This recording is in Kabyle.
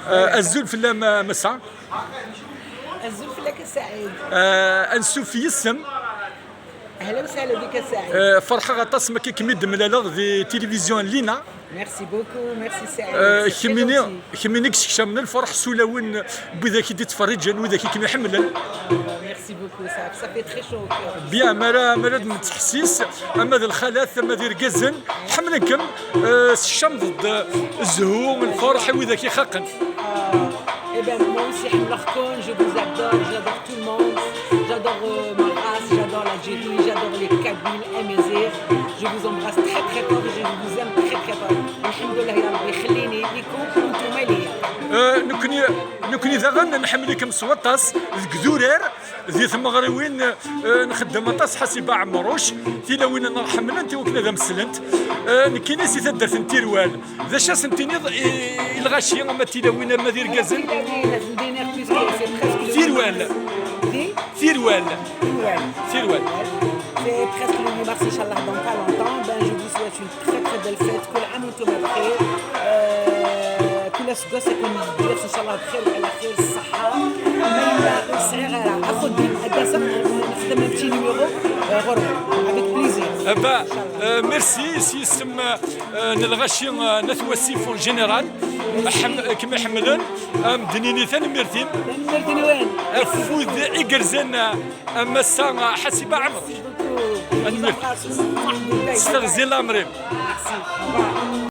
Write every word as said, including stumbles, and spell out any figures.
آه، azul fell-am, آه، مسا. Azul fell-ak a Saɛid. آه، ansuf yis-m. Ahla wa sahla bik a Saɛid. آه، فرحة غطاس ما كي كمي دملالغ ذي تلفزيون لينا. Merci beaucoup, merci Saɛid. آه، C'est très كميني gentil. كميني كسكشامن الفرح سولاون بوذاك يتفرجن وذاك كي يحملن. Merci beaucoup, ça, ça fait très chaud au cœur. Bien, مالا مالا متحسيس، اما ذي الخالات اما ذي رقزن حملنكم. آه، الشمض، الزهو، الفرح وذاك يخاقن. Eh ben moi aussi حملغكم, je vous adore, j'adore tout le monde, j'adore euh, ma race, j'adore l'Algérie, j'adore les Kabyles, Amazighs. Je vous embrasse très très fort, je vous aime très très fort. الحمد لله يا ربي يخليني ليكم وانتم ليا. آه، نكني نكني داغن نحملكم سوطاس ذك ذورير ذي ثمغريوين. آه، نخدم اطاس حسيبة عمروش، تيلاوين نرحملن تيوكنا ذا مسلنت. آه، نكيني سي تدرت نتيروال. ذا شاس نتينيض إلغاشي اما تيلاوين اما ذي رقزن. Tilawin, Tilawin, c'est presque le Tiroual. Di تيروال. Tiroual. تيروال. C'est presque le huit mars, Inch'Allah, dans pas longtemps. Ben, je vous souhaite une très très belle fête. كل عام وانتم بخير. آه، كل اسبوع سيكون الدرس ان شاء الله بخير وعلى خير الصحة. ما يسعي غيرها. اخو الدين هكا نخدم un petit numéro. آه، غربة. Avec plaisir. با، آه، merci سي يسم، آه، نلغاشي، آه، نثوى سيفون جينيرال. محم-، كما يحملن. آه، مدنيني ثاني ميرتين. Merci وين؟ افود ايقرزن. اما الساعة حسيبة عمر. Je vous embrasse. استغزي الامرين. Merci. Au revoir.